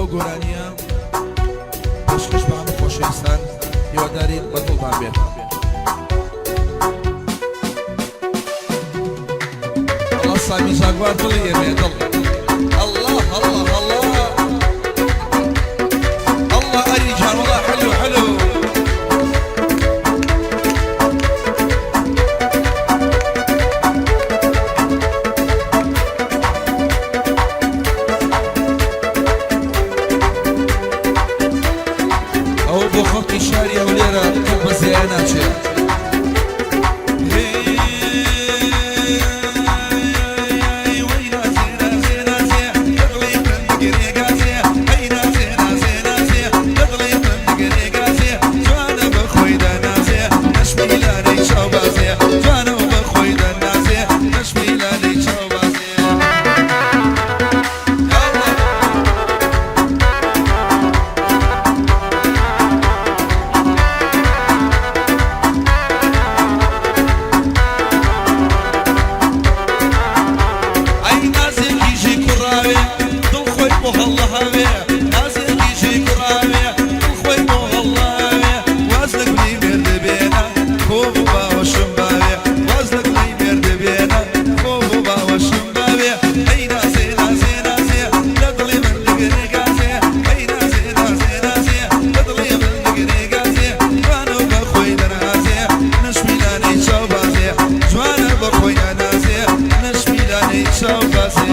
ئەو گۆرانییە پێشکەش بە هەموو خۆشەویستان، هیوادارین بە دڵتان بێت. وەڵا سامی جاگوار دڵی ئێمەیە دڵ. اللە اللە اللە اللە ئەری جان وەڵا حلو حلو. ئەوە بۆ خەڵکی شاری هەولێرە قەت بە زیایە ناچێ. ئەی نازێ کیژی کوڕاوێ دڵ خۆی بۆ هەڵهاوێ نازێ کیژی کوڕاوێ دڵ خۆی بۆ هەڵهاوێ واز لە گوڵی مێردە بێنە خۆ بۆ باوەشم باوێ واز لە گوڵی مێردە بێنە خۆ بۆ باوەشم باوێ ئەی نازێ نازێ نازێ لە دڵی من دگرێ گازێ ئەی نازێ نازێ نازێ لە دڵی من دگرێ گازێ جوانە و بە خۆی دەنازێ نەشمیلانەی چاو بازێ جوانە بە خۆی ئەنازێ نەشمیلانەی چاو بازێ.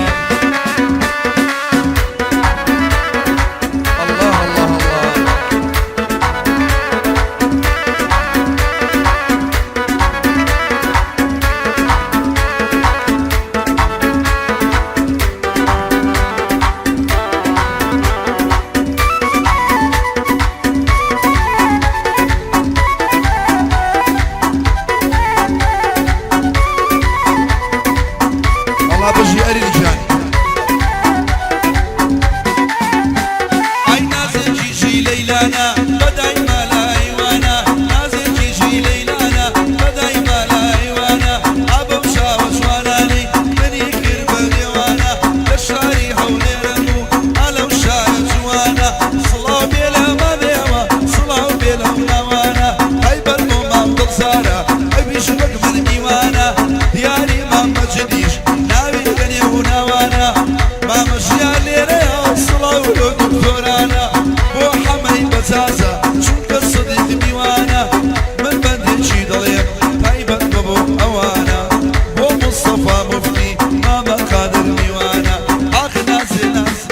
اللە اللە اللە. ئەڵا بژی ئەریل گیان. ئای نازێ کیژی لەیلانە بەدای مالای وانە نازێ کیژی لەیلانە بەدای مالای وانە ئا بەو چاوە جوانانەی منی کرد بە دێوانە لە شاری هەولێرم و ئا لەو شارە جوانە سڵاو بێ لە مامێوە سڵاو بێ لەو ناوانە ئەی بەر بۆ مام دڵزارە ئەویش وەک من میوانە دیاری مام مەجیدیش ناوی لە نێو ناوانە مامە ژیار لێرەیە سڵاو لۆ دکتۆرانە بۆ حەمەی بەجازە چونکە سدیق میوانە من بەندێکی دەڵێم تایبەت بە بۆ ئەوانە بۆ مستەفا موفتی مامە قادر میوانە ئاخ نازێ نازێ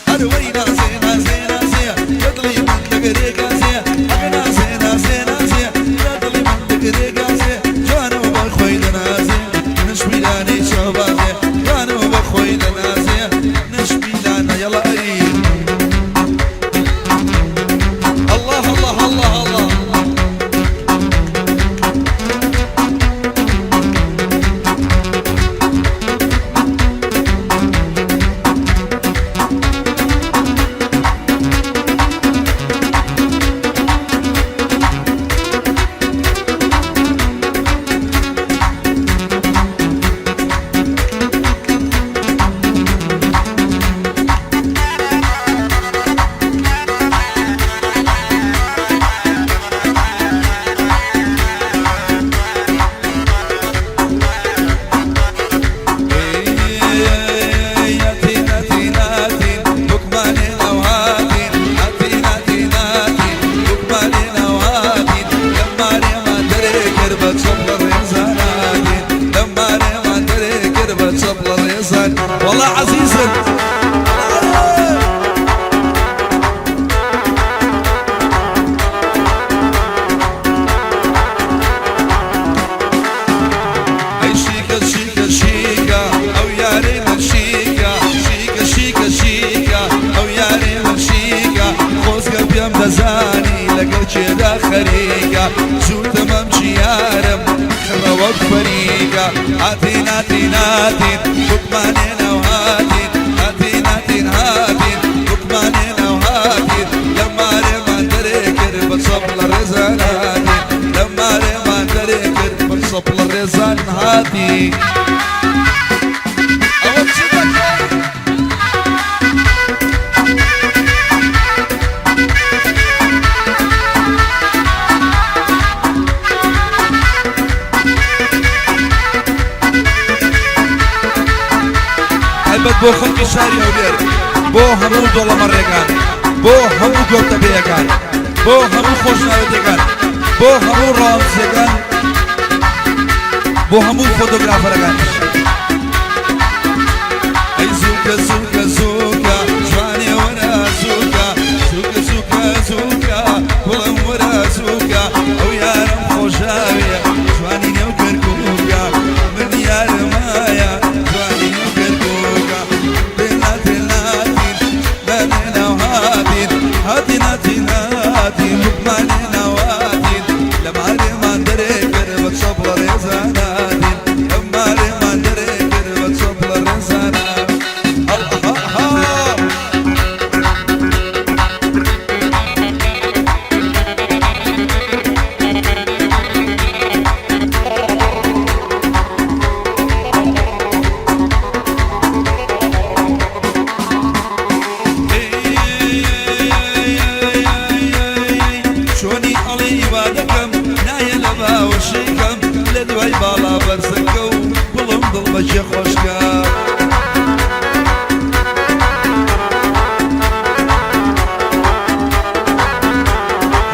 ئەروەی نازێ نازێ نازێ لە دڵی من دەگرێ گازێ ئەگە نازێ نازێ نازێ لە دڵی من دەگرێ گازێ جوانە و بە خۆی دەنازێ نشمیلانەی چاوبازێ جوانە و بە خۆی دەنازێ نشمیلانە یەڵا ئەری اللە اللە اللە اللە. وەڵا عەزیزن. ئەی شیکە شیکە شیکە ئەو یارەی من شیکە شیکە شیکە شیکە ئەو یارەی من شیکە خۆزگە پێم دەزانی لەگەڵ کێدا خەریکە جووتە مەمکی یارم خڕە وەک فەریکە هاتین هاتین هاتین بوکمانێ ناو هاتین هاتین هاتین هاتین بوکمانێ ناو هاتین لە مارێمان دەرێ کرد بە چەپ لە ڕێزان هاتین لە مارێمان دەرێ کرد بە چەپ لە ڕێزان هاتی. ئەوە چ دەکەی؟ تایبەت بۆ خەڵکی شاری هەولێر، بۆ هەموو دۆڵەمەڕێکان، بۆ هەموو گۆپتەپێیەکان، بۆ هەموو خۆشناوێتیەکان، بۆ هەموو ڕاوەندزیەکان، بۆ هەموو فۆتۆگرافەرەکانیش. ئەی زووکە زووکە زووکە جوانێ وەرە زووکە زووکە زووکە زووکە گوڵم وەرە زووکە ئەو یارم خۆشاوێ جوانی نێو کەرکووکە من یارمایە جوانی نێو کەرکووکە تێنا تێناتین لەلێ ناو هاتین هاتین هاتین هاتین بووکمانێ ناواتین لە مالێمان دەرێ کرد بە چەپڵە ڕێزاناتین لە مالێمان دەرێ کرد بە چەپڵە ڕێزانە ئەڵ ها چۆنی ئەڵێی وا دەکەم نایە لە باوەشێکم لە دوای باڵا بەرزەکە و گوڵم دڵ بەجێ خۆشکە.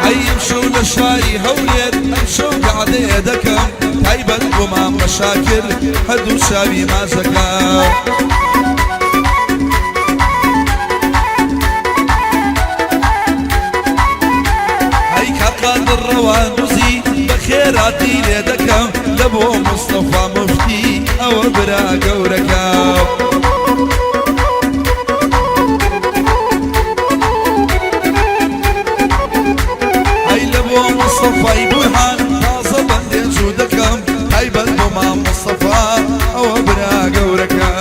هەی ئەمشەو لە شاری هەولێر ئەمشەو گەعدەیە دەکەم تایبەت بۆ مامە شاکر هەردوو چاوی ماچەکە. هەی کاک قادر ڕەواندوزی بەخێراتی لێ دەکەم لە بۆ مستەفا موفتی ئەوە برا گەورەکە. ئەی لە بۆ مستەفای بورهان تازە بەندێ جوو دەکەم تایبەت بۆ مام مستەفا ئەوە برا گەورەکە.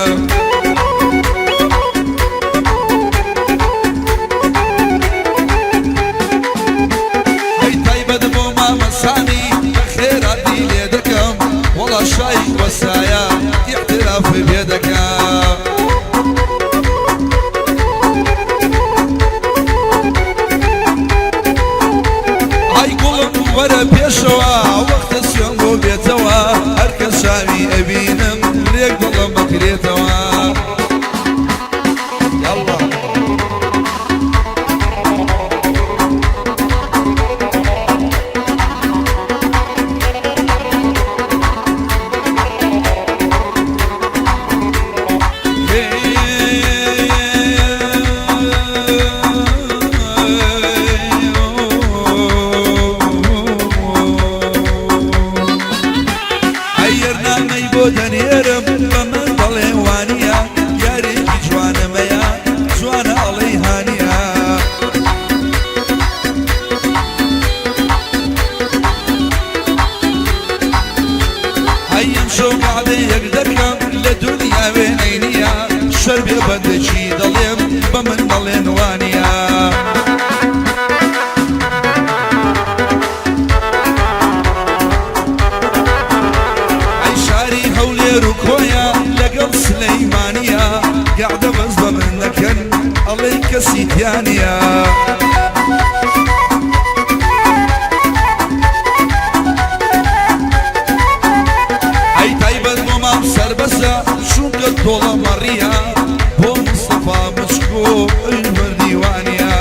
ئەی تایبەت بۆ مامە سامی بەخێراتی لێ دەکەم وەڵا شای وەسایە ئیعتراف پێ دەکەم. ئای گوڵم وەرە پێشەوە وەختە سوێن بۆ بێتەوە هەر کەس چاوی ئەبینم لێک دڵم ئەکرێتەوە یاڵڵا. ئەیەرنامەی بۆ دەنێرم بە من دەڵێ وانییە یارێکی جوانمەیە جوانە ئەڵێی هانییە. ئەی ئەمشەو قەعدەیەک دەکەم لە دونیا وێنەی نییە شەربێ بەندەکی دەڵێم بە من دەڵێن وانییە. ئەی شاری هەولێر و کۆیە لەگەڵ سلەیمانیە گەعدە بەس بە من نەکەن ئەڵێی کەسی تیا نییە. ئەی تایبەت بۆ مام سەربەسە چونکە تۆڵە مەڕیە بۆ مستەفا بچکۆ ئەویش بەردیوانیە.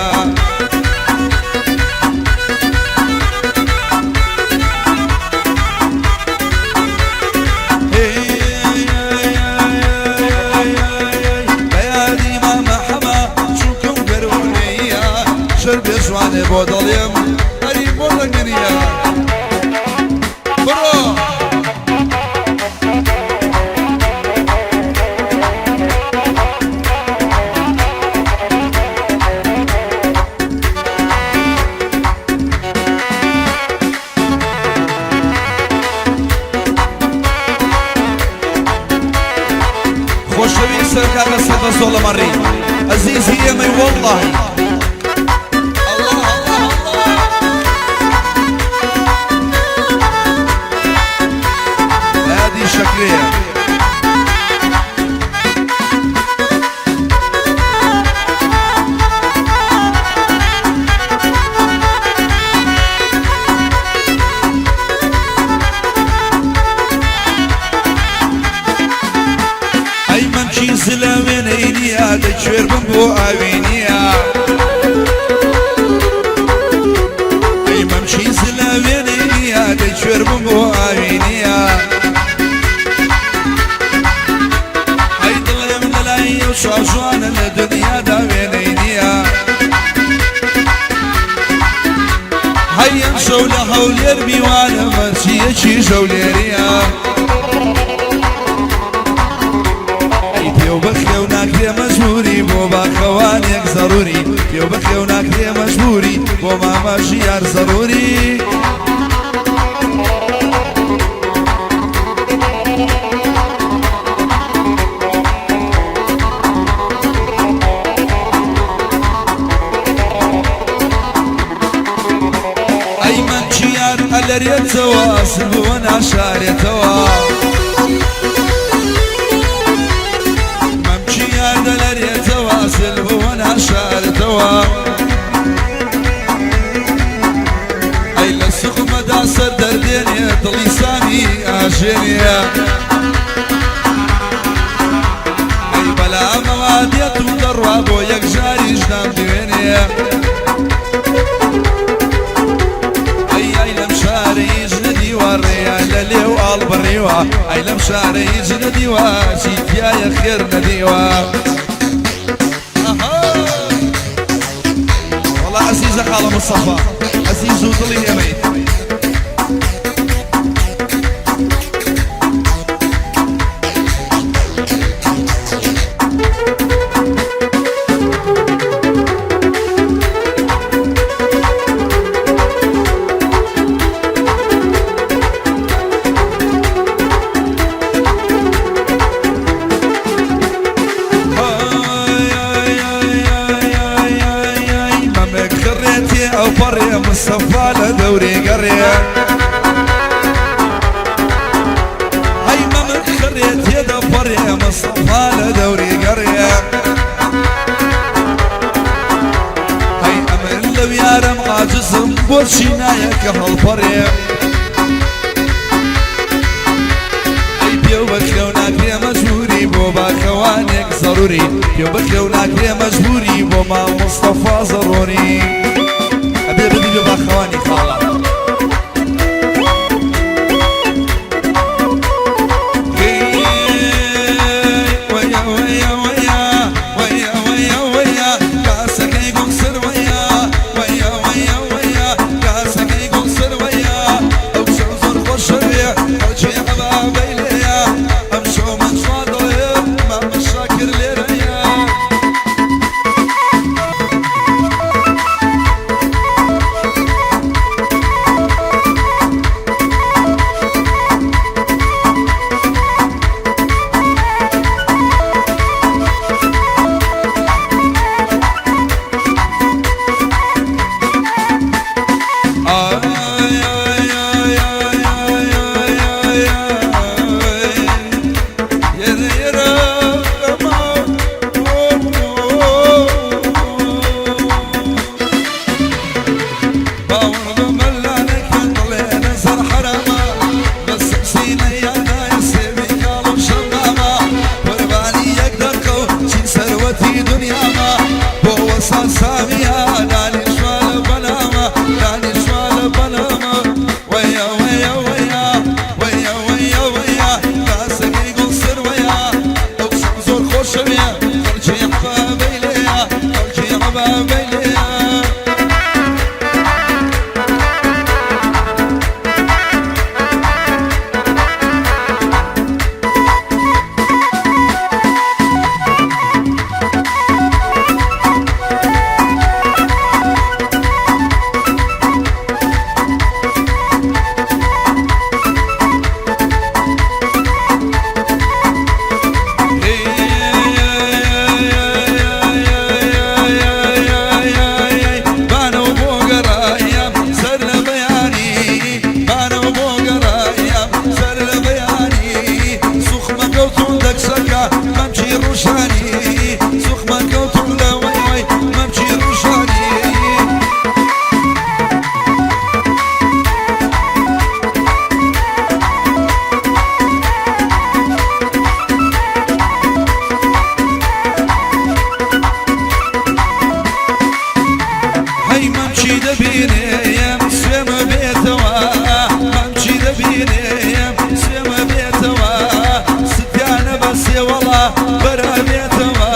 بەیادی مامە حەمە چونکم گەروونەیە شەربێ جوانێ بۆ دەڵێم ئەری بۆ دەنگنیە بڕۆ. خۆشەویستە کاکە سەربەست دۆڵەمەڕی ئەزیزی ئێمەی وەڵڵاهی. اللە اللە اللە. یادی شەکرەیە. ئەی مەمکی زلە وێنەی. کوێر بم بۆ ئاوی نییە. ئەی مەمکی زلە وێنەی نییە، دەی کوێر بم بۆ ئاوی نییە. ئەی دڵێم لەلای ئەو چاو جوانە لە دنیادا وێنەی نییە. هەی ئەمشەو لە هەولێر میوانە مەچیەکی ژەولێریە. ئەی پێو بەخێو ناکرێ مەجبوری بۆ باخەوانێک زەڕوری، پێو بەخێو ناکرێ مەجبوری بۆ مامە ژیار زەڕوری. ئەی مەنچیار ئەلەرێتەوە ئەسل بووە ناشارێتەوە. مەمکیار دەلەرێتەوە ئەسل بووە ناشارێتەوە. ئەی لە سوخمەدا سەر دەردێنێ دڵی سامی ئاژێنێ. ئەی بەلامەوە دێت و دەڕوا بۆ یەکجاریش نامدوێنێ. ئەی ئەی لەم شارە هیچ نەدیوە ڕێیان لە لێو ئاڵ بڕیوە. ئەی لەم شارە هیچ نەدیوە چی تیایە خێر نەدیوە. ئەها وەڵا عەزیزە خاڵە مستەفا عەزیز و دڵی ئێمەیت. مەمک خڕێتێ ئەو پەڕێ مستەفا لە دەورێ گەڕێ. هەی مەمک خڕێتێ دەپەڕێ مستەفا لە دەورێ گەڕێ. هەی ئەمن لەو یارم عاجزم بۆچی نایە کە هەڵپەڕێ. ئەی پێو بەخێو ناکرێ مەجبوری بۆ باخەوانێک زەڕوری، پێو بەخێو ناکرێ مەجبوری بۆ مام مستەفا زەڕۆری. ئەبێ ببی بە باخەوانی خاڵە. وەیا وەیا وەیا وەیا وەیا وەیا کاسەکەی گوڵ سەر وەیا وەیا وەیا وەیا کاسەکەی گوڵ سەر وەیا. ئەو شەو زۆر خۆشەوێ خەڵکی عەبابەی لێیە. ئەم شەو من جوان دڵێم مامە شاکر لێرەیە. ئای ئای ئای ئای ئای ئای ئای ئای یەرە یەرە ئەما باوەڕ بە مەلا نەکەن دڵێ نەزەر حەرامە. بەس سینە یادایە سێوی کاڵ و شەمامە. قوربانی یەک دەقە و چین سەروەتی دنیامە. بۆ وەسا سامیە دانیشتوە لە پەنامە، دانیشتوە لە پەنامە. وەیا وەیا وەیا وەیا وەیا وەیا کاسەکەی گوڵ سەر وەیا. ئەو شەو زۆر خۆشەوێ خەڵکی عەبابەی لێیە، خەڵکی عەبابەی لێیە. بانەوە بۆ گەڕایم سەر لە بەیانی، بانەوە بۆ گەڕایم سەر لە بەیانی. سوخمە کەوتون دەکسەکە مەمکی ڕوشانی، سوخمە کەوتون لە وەی وەی مەمکی ڕوشانی. دەبیتەوە.